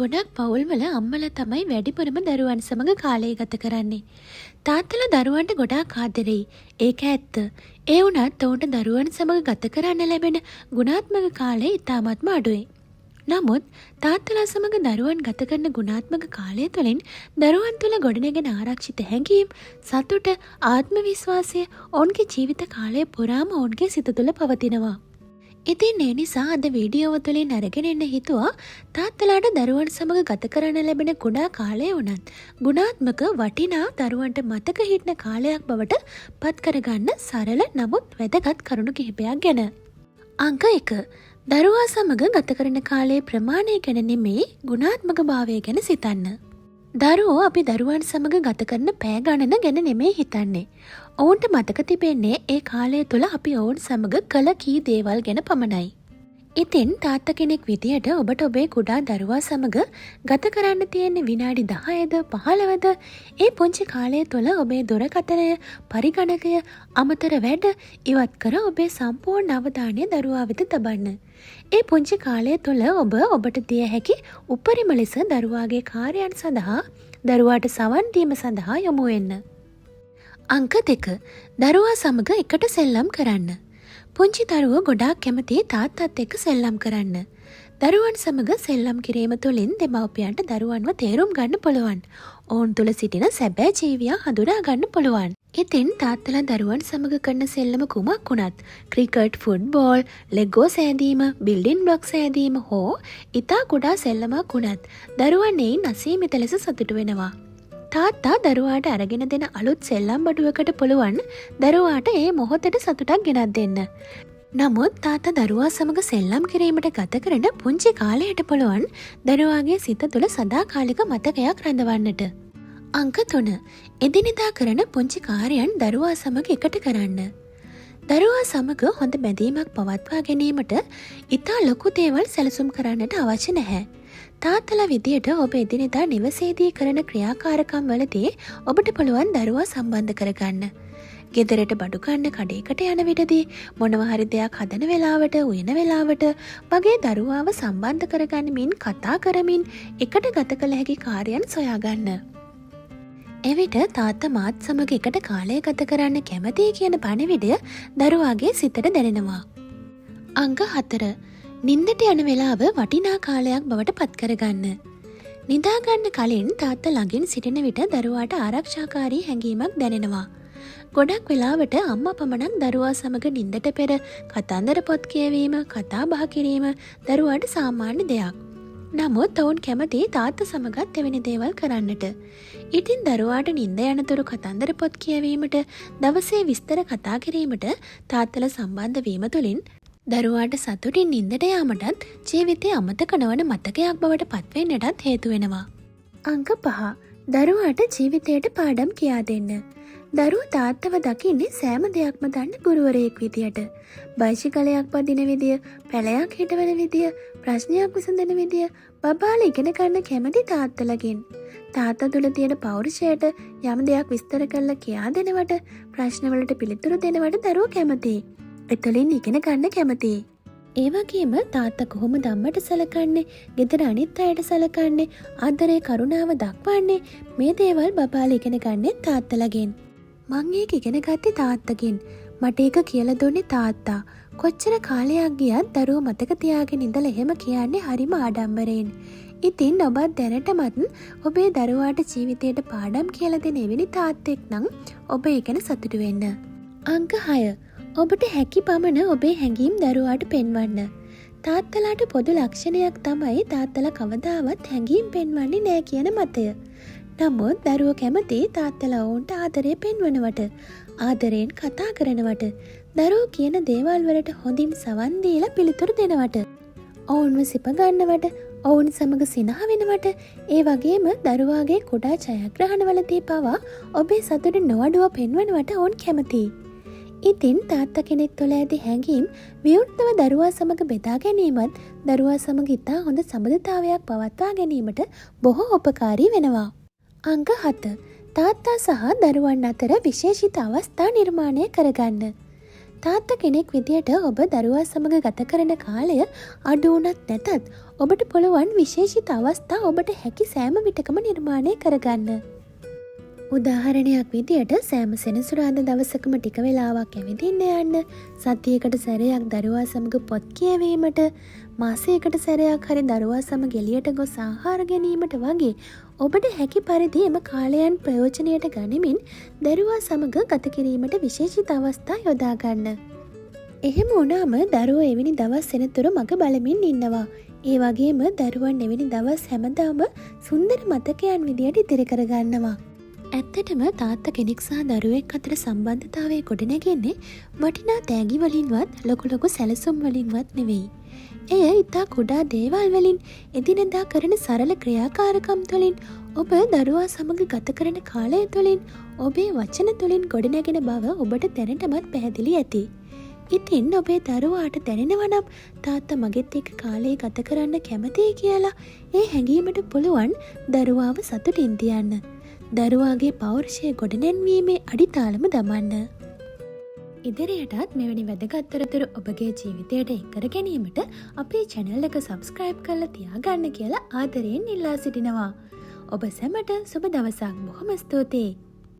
ගොඩක් පවුල්වල අම්මලා තමයි වැඩිපුරම දරුවන් සමග කාලය ගත කරන්නේ. තාත්තලා දරුවන්ට ගොඩාක් ආදරෙයි. ඒක ඇත්ත. ඒ වුණත් ඔවුන්ට දරුවන් සමග ගත කරන්න ලැබෙන ගුණාත්මක කාලය ඉතාමත්ම අඩුයි. නමුත් තාත්තලා සමග දරුවන් ගත කරන ගුණාත්මක කාලය තුළින් දරුවන් තුළ ගොඩනැගෙන ආරක්ෂිත හැඟීම්, සතුට, ආත්ම විශ්වාසය ඔවුන්ගේ ජීවිත කාලය පුරාම ඔවුන්ගේ සිත තුළ පවතිනවා. ඉතින් ඒ නිසා අද වීඩියෝව තුළින් අරගෙන එන්න හිතුවා තාත්තලාට දරුවන් සමග ගත කරන්න ලැබෙන කුඩා කාලය වුණත් ගුණාත්මක, වටිනා, දරුවන්ට මතක හිටින කාලයක් බවට පත් කරගන්න සරල නමුත් වැදගත් කරුණු කිහිපයක් ගැන. අංක 1. දරුවා සමග ගත කරන කාලයේ ප්‍රමාණය ගැන නෙමෙයි, ගුණාත්මක භාවය ගැන සිතන්න. දරුවෝ අපි දරුවන් සමග ගත කරන පෑ ගණන ගැන නෙමෙයි හිතන්නේ. ඔවුන්ට මතක තිබෙන්නේ ඒ කාලය තුළ අපි ඔවුන් සමග කළ කී දේවල් ගැන පමණයි. ඉතින් තාත්තා කෙනෙක් විදියට ඔබට ඔබේ කුඩා දරුවා සමග ගත කරන්න තියෙන්නේ විනාඩි 10ද 15ද, ඒ පුංචි කාලය තුළ ඔබේ දුරකථනය, පරිගණකය, අමතර වැඩ ඉවත් කර ඔබේ සම්පූර්ණ අවධානය දරුවා වෙත තබන්න. ඒ පුංචි කාලය තුළ ඔබ ඔබට දිය හැකි උපරිම ලෙස දරුවාගේ කාර්යයන් සඳහා, දරුවාට සවන් දීම සඳහා යොමු වෙන්න. අංක 2. දරුවා සමග එකට සෙල්ලම් කරන්න. පුංචි දරුවෝ ගොඩාක් කැමතියි තාත්තත් එක්ක සෙල්ලම් කරන්න. දරුවන් සමග සෙල්ලම් කිරීම තුළින් දෙමව්පියන්ට දරුවන්ව තේරුම් ගන්න පුළුවන්. ඔවුන් තුළ සිටින සැබෑ ජීවියා හඳුනා ගන්න පුළුවන්. ඉතින් තාත්තලා දරුවන් සමග කරන සෙල්ලම කුමක් වුණත්, ක්‍රිකට්, ෆුට්බෝල්, ලෙගෝ සෑදීම, බිල්ඩින් බ්ලොක් සෑදීම හෝ ඉතා කුඩා සෙල්ලමක් වුණත්, දරුවන් එයින් අසීමිත ලෙස සතුටු වෙනවා. තාත්තා දරුවාට අරගෙන දෙන අලුත් සෙල්ලම් බඩුවකට පුළුවන් දරුවාට ඒ මොහොතට සතුටක් ගෙනත් දෙන්න. නමුත් තාත්තා දරුවා සමග සෙල්ලම් කිරීමට ගත කරන පුංචි කාලයට පුළුවන් දරුවාගේ සිත තුළ සදාකාලික මතකයක් රඳවන්නට. අංක 3. එදිනෙදා කරන පුංචි කාර්යයන් දරුවා සමග එකට කරන්න. දරුවා සමග හොඳ බැඳීමක් පවත්වා ගැනීමට ඉතා ලොකු දේවල් සැලසුම් කරන්නට අවශ්‍ය නැහැ. තාත්තලා විදියට ඔබ එදිනෙදා නිවසේදී කරන ක්‍රියාකාරකම් වලදී ඔබට පුළුවන් දරුවා සම්බන්ධ කරගන්න. ගෙදරට බඩු ගන්න කඩේකට යන විටදී, මොනවා හරි දෙයක් හදන වෙලාවට, උයන වෙලාවට වගේ දරුවාව සම්බන්ධ කරගනිමින්, කතා කරමින් එකට ගත කළ හැකි කාර්යයන් සොයාගන්න. එවිට තාත්තා මාත් සමග එකට කාලය ගත කරන්න කැමතියි කියන පණිවිඩය දරුවාගේ සිතට දැනෙනවා. අංක 4. නින්දට යන වෙලාව වටිනා කාලයක් බවට පත් කරගන්න. නිදාගන්න කලින් තාත්තා ළඟින් සිටින විට දරුවාට ආරක්ෂාකාරී හැඟීමක් දැනෙනවා. ගොඩක් වෙලාවට අම්මා පමණක් දරුවා සමග නින්දට පෙර කතන්දර පොත් කියවීම, කතා බහ කිරීම දරුවාට සාමාන්‍ය දෙයක්. නමුත් ඔවුන් කැමති තාත්තා සමගත් එවැනි දේවල් කරන්නට. ඉතින් දරුවාට නින්ද යනතුරු කතන්දර පොත් කියවීමට, දවසේ විස්තර කතා කිරීමට තාත්තලා සම්බන්ධ වීම තුළින් දරුවාට සතුටින් නින්දට යාමටත්, ජීවිතේ අමතක නොවන මතකයක් බවට පත්වෙන්නටත් හේතු වෙනවා. අංක 5. දරුවාට ජීවිතයට පාඩම් කියා දෙන්න. දරුවෝ තාත්තව දකින්නේ සෑම දෙයක්ම දන්න ගුරුවරයෙක් විදියට. බයිසිකලයක් පදින විදිය, පැලයක් හිටවන විදිය, ප්‍රශ්නයක් විසඳන විදිය බබාලා ඉගෙන ගන්න කැමති තාත්තලගෙන්. තාත්තා තුළ තියෙන පෞරුෂයට යම් දෙයක් විස්තර කරලා කියා දෙනවට, ප්‍රශ්නවලට පිළිතුරු දෙනවට දරුවෝ කැමතියි. එතුළින් ඉගෙන ගන්න කැමතියි. ඒ වගේම තාත්තා කොහොමද අම්මට සලකන්නේ, ගෙදර අනිත් අයට සලකන්නේ, ආදරේ කරුණාව දක්වන්නේ, මේ දේවල් බබාලා ඉගෙන ගන්නේ තාත්තලගෙන්. මං ඒක ඉගෙන ගත්තේ තාත්තගෙන්. මට ඒක කියලා දුන්නේ තාත්තා. කොච්චර කාලයක් ගියත් දරුවෝ මතක තියාගෙන ඉඳලා එහෙම කියන්නේ හරිම ආඩම්බරයෙන්. ඉතින් ඔබත් දැනටමත් ඔබේ දරුවාට ජීවිතයට පාඩම් කියලා දෙන එවැනි තාත්තෙක් නම් ඔබ ඒ ගැන සතුටු වෙන්න. අංක 6. ඔබට හැකි පමණ ඔබේ හැඟීම් දරුවාට පෙන්වන්න. තාත්තලාට පොදු ලක්ෂණයක් තමයි තාත්තලා කවදාවත් හැඟීම් පෙන්වන්නේ නෑ කියන මතය. නමුත් දරුවෝ කැමති තාත්තලා ඔවුන්ට ආදරය පෙන්වනවට, ආදරයෙන් කතා කරනවට, දරුවෝ කියන දේවල් වලට හොඳින් සවන් දීලා පිළිතුරු දෙනවට, ඔවුන්ව සිප ගන්නවට, ඔවුන් සමග සිනහ වෙනවට, ඒ වගේම දරුවාගේ කුඩා ජයග්‍රහණවලදී පවා ඔබේ සතුට නොඅඩුව පෙන්වනවට ඔවුන් කැමතියි. ඉතින් තාත්තා කෙනෙක් තුළ ඇති හැඟීම් විවෘතව දරුවා සමග බෙදා ගැනීමත් දරුවා සමග ඉතා හොඳ සබඳතාවයක් පවත්වා ගැනීමට බොහෝ උපකාරී වෙනවා. අංක 7. තාත්තා සහ දරුවන් අතර විශේෂිත අවස්ථා නිර්මාණය කරගන්න. තාත්තා කෙනෙක් විදියට ඔබ දරුවා සමග ගත කරන කාලය අඩු වුණත් නැතත් ඔබට පුළුවන් විශේෂිත අවස්ථා ඔබට හැකි සෑම විටකම නිර්මාණය කරගන්න. උදාහරණයක් විදියට සෑම සෙනසුරාදා දවසකම ටික වෙලාවක් ඇවිදින්න යන්න, සතියකට සැරයක් දරුවා සමග පොත් කියවීමට, මාසයකට සැරයක් හරි දරුවා සමග එළියට ගොස් ආහාර ගැනීමට වගේ ඔබට හැකි පරිදි එම කාලයන් ප්‍රයෝජනයට ගනිමින් දරුවා සමග ගත කිරීමට විශේෂිත අවස්ථා යොදා ගන්න. එහෙම වුණාම දරුවෝ එවැනි දවස් එනතුරු මග බලමින් ඉන්නවා. ඒ වගේම දරුවන් එවැනි දවස් හැමදාම සුන්දර මතකයන් විදියට ඉතිරි කරගන්නවා. ඇත්තටම තාත්තා කෙනෙක් සහ දරුවෙක් අතර සම්බන්ධතාවය ගොඩනැගෙන්නේ වටිනා තෑගි වලින්වත් ලොකු ලොකු සැලසුම් වලින්වත් නෙවෙයි. එය ඉතා කුඩා දේවල් වලින්, එදිනෙදා කරන සරල ක්‍රියාකාරකම් තුළින්, ඔබ දරුවා සමග ගත කරන කාලය තුළින්, ඔබේ වචන තුළින් ගොඩනැගෙන බව ඔබට දැනටමත් පැහැදිලි ඇති. ඉතින් ඔබේ දරුවාට දැනෙනවා නම් තාත්තා මගෙත් එක්ක කාලය ගත කරන්න කැමතියි කියලා, ඒ හැඟීමට පුළුවන් දරුවාව සතුටින් තියන්න. දරුවාගේ පෞරුෂය ගොඩනැන්වීමේ අඩිතාලම දමන්න. ඉදිරියටත් මෙවැනි වැදගත් තොරතුරු ඔබගේ ජීවිතයට එක් කර ගැනීමට අපේ චැනල් එක සබස්ක්‍රයිබ් කරලා තියාගන්න කියලා ආදරයෙන් ඉල්ලා සිටිනවා. ඔබ සැමට සුබ දවසක්. බොහොම ස්තුතියි.